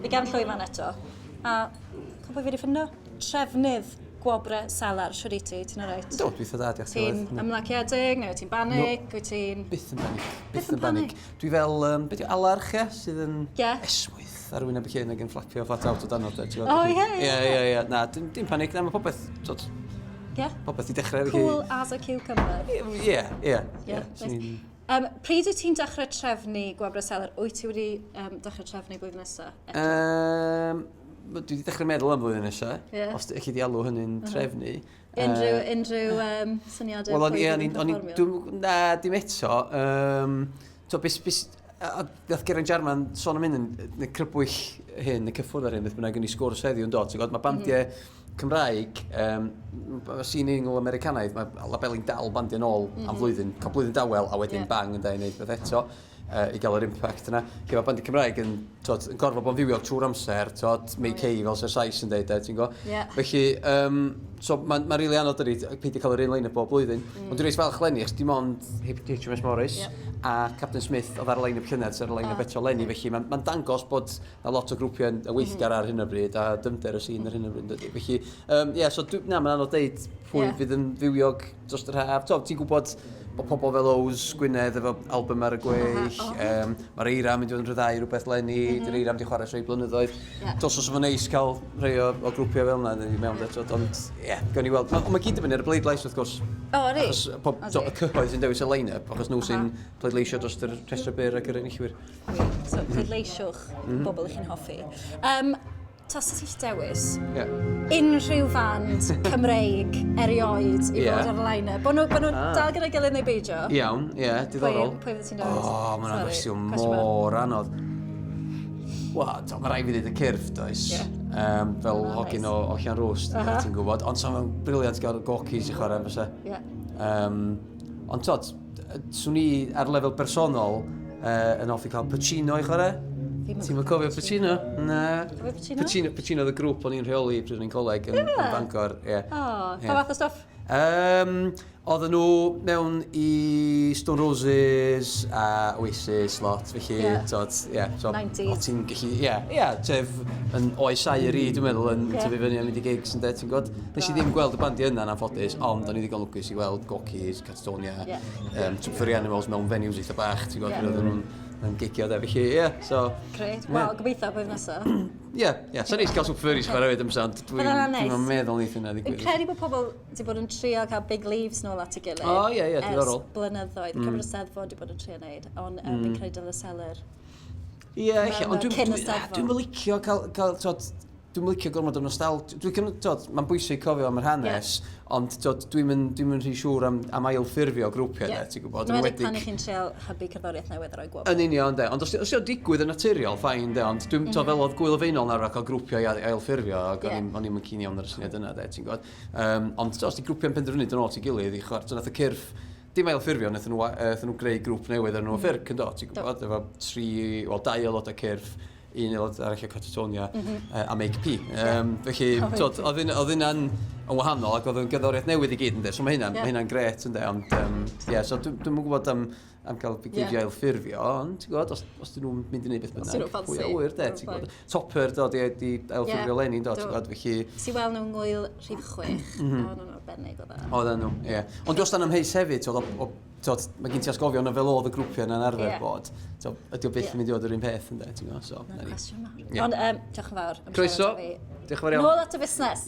Fi gefn llwyfan eto. A co pwy fi wedi ffindo? Trefnydd Gwobre Selar. Shwd i ti? Ti'n alright? Do, dwi eitha da, diolch Ti'n ymlaciedig, neu wyt ti'n banig? No. Wyt ti'n... Byth yn banig. Byth yn banig. Dwi fel, um, beth yw, alarch, ie, sydd yn yeah. esmwyth ar wyneb y llun ac yn fflapio flat out o dan o, O, ie, ie. Ie, ie, ie. Na, dim, dim panig, na, mae popeth, tot, yeah. popeth i dechrau. Cool as a cucumber. Ie, ie. Ie, nice. Um, pryd wyt ti'n dechrau trefnu Gwobrau Selar? Wyt ti wedi um, dechrau trefnu blwyddyn nesaf? Um, dwi wedi dechrau meddwl am flwyddyn nesaf. Yeah. Os elli di alw hynny'n uh -huh. trefnu. Unrhyw, uh, unrhyw um, syniadau Wel, o'n i, o'n i, dwi'n, na, dim eto. Um, so, bys, bys, a nath Geraint Jarman sôn am hyn yn, yn crybwyll hyn, y cyffwrdd ar hyn, beth bynnag yn ei sgwrs heddiw yn dod. Ti'n gwybod, mae bandiau mm -hmm. Cymraeg, um, sîn Eingl Americanaidd, mae labeli'n dal bandiau nôl mm -hmm. am mhm. flwyddyn, cael blwyddyn dawel, a wedyn yeah. bang yn dau wneud beth eto uh, i gael yr impact yna. Lle mae bandiau Cymraeg yn, tod, yn gorfod bod yn fywiog trwy'r amser, tod, make oh, yeah. fel sy'r Sais yn dweud, ti'n go. Yeah. Felly, um, so mae'n ma rili anodd dydi, peidio cael yr un line-up bob blwyddyn. Mm. Ond dwi'n reit falch leni, achos dim ond HMS Morris yep. a Captain Smith oedd ar y line-up llynedd, sydd ar y line-up oh. eto leni, felly mae'n ma dangos bod na lot o grwpiau yn weithgar mm. ar hyn o bryd a dyfnder y sîn ar hyn o bryd, dydy. Felly, um, yeah, so dwi, na, mae'n anodd deud pwy yeah. fydd yn fywiog dros yr haf. So, ti'n gwybod bod pobl fel Ows Gwynedd efo album ar y gweill, uh -huh. oh. um, mae'r Eira mynd i fod yn rhyddhau rhywbeth leni, mm -hmm. dy'r Eira mynd i chwarae rhai blynyddoedd. Yeah. Dos os o'n neis cael rhai o, o grwpiau fel yna i mewn eto, ond ie, yeah, gawn ni weld. Ond mae gyd yn fyny ar y bleidlais wrth gwrs. O, oh, Achos pob, to, y cyhoedd sy'n dewis y line-up, achos nhw sy'n pleidleisio dros yr rhestr byr ac yr enillwyr. So, pleidleisiwch mm -hmm. bobl ych chi'n hoffi. Um, Tasa ti dewis yeah. unrhyw fand Cymreig erioed i yeah. fod ar y line-up? Bod nhw, bo nhw ah. dal gyda'i gilydd neu beidio? Iawn, ie, yeah, diddorol. Pwy, pwy fydd ti'n dewis? O, oh, mae'n gwestiwn mor anodd. Wel, to, mae rhaid fi ddweud y cyrff, does? Yeah. Um, fel oh, hogyn nice. o, o Llanrwst, uh -huh. ti'n gwybod. Ond so'n briliant gael Gorky's i chwarae, fysa. Yeah. Um, ond tod, swn i ar lefel bersonol uh, yn hoffi cael Pacino i chwarae. Ti'n mynd cofio Pacino? Na. Cofio Pacino? Pacino, Pacino oedd y grŵp o'n i'n rheoli pryd o'n i'n coleg yn, yeah. yn Bangor. Yeah. Oh, yeah. pa fath o stwff? Um, oedden nhw mewn i Stone Roses a Oasis lot, felly, Ie. tod, ie. So, 90s. O ti'n gallu, ie, ie, sef yn oes aur i, dwi'n meddwl, yn Ie. tyfu fyny a mynd i gigs yn de, ti'n gwybod? Nes i ddim gweld y bandiau yna yn anffodus, ond o'n i ddigon lwcus i weld Gorky's, Catatonia, Ie. um, Twp Furry Animals mewn venues eitha bach, ti'n gwybod, Ie. pryd oedden nhw'n yn gigio de, felly, ie, yeah, so... Grêt. Wel, gobeithio blwyddyn nesaf. Ie, ie, sa'n neis cael Twp Furries chwarae hefyd amser, ond dwi'n Bydde hwnna'n dwi'n neis. meddwl neith hynna Fi'n ddigwydd. credu bod pobl wedi bod yn trio cael Big Leaves nôl at ei gilydd. O, ie, ie, diddorol. Ers blynyddoedd. Mm. Cymru Steddfod wedi bod yn trio wneud, ond mm. fi'n credu dyle seler. Ie, ella, ond dwi'n Cyn y dwi, Steddfod. dwi'n licio cael, cael tod, dwi'n licio gormod o nostalgia. Dwi'n cymryd, tod, mae'n bwysig cofio am yr hanes, yeah. ond tod, dwi'n mynd, dwi'n mynd rhy siŵr am, am ailffurfio grwpiau, Ie. yeah. ti'n gwybod? Yn Yn enwedig pan enwedig- i chi'n trial hybu cerddoriaeth newydd a rhoi gwobr. Yn union, de. Ond os, os yw'n digwydd yn naturiol, fine, de. Ond dwi'n mm -hmm. fel oedd Gwyl y Feinol na cael grwpiau i ailffurfio, ac o'n Ie. i'm o'n i'm yn keen iawn ar y syniad yna, de, ti'n gwybod. Um, ond os di grwpiau'n penderfynu dod yn ôl at ei gilydd i chwarae, so nath y cyrff, dim ailffurfio, nath nhw, uh, nhw greu grŵp newydd ar nhw mm. Ffyrc yn do, ti'n gwybod, efo tri, wel, dau aelod o cyrff, un aelod arall o Catatonia mm -hmm. uh, a Make P. Um, felly, Oh, tod, oedd hynna- oedd hynna'n yn wahanol ac oedd yn gerddoriaeth newydd i gyd, ynddo. So mae hynna'n Ie. yeah. hynna grêt, ynddo. Ond, um, yeah, so dwi'n dwi gwybod am, am gael Big Ie. yeah. ailffurfio, ond ti'n gwybod, os, os dyn nhw'n mynd i wneud beth Os dyn nhw'n bynnag, pwy ffansi. a wyr, de, ti'n gwybod. Topper, do, di, di ailffurfio Ie, leni, do, do. ti'n gwybod, felly... Nes i weld nhw'n ngwyl rhif 6, mm -hmm. a o'n nhw'n arbennig o dda. Oedden nhw, ie. Ond dwi wastad yn amheus hefyd, t'od, o, o, t'od, mae gen ti atgofion o fel oedd y grwpiau yna'n arfer Ie. bod. So, ydy o byth Ie. yn mynd i fod yr un peth, ynde, ti'n gwybod, so, Mae'n na ni. cwestiwn mawr. Ie. Ond um, diolch yn fawr. am Croeso. siarad â fi. Diolch yn fawr iawn. Nôl at y busnes.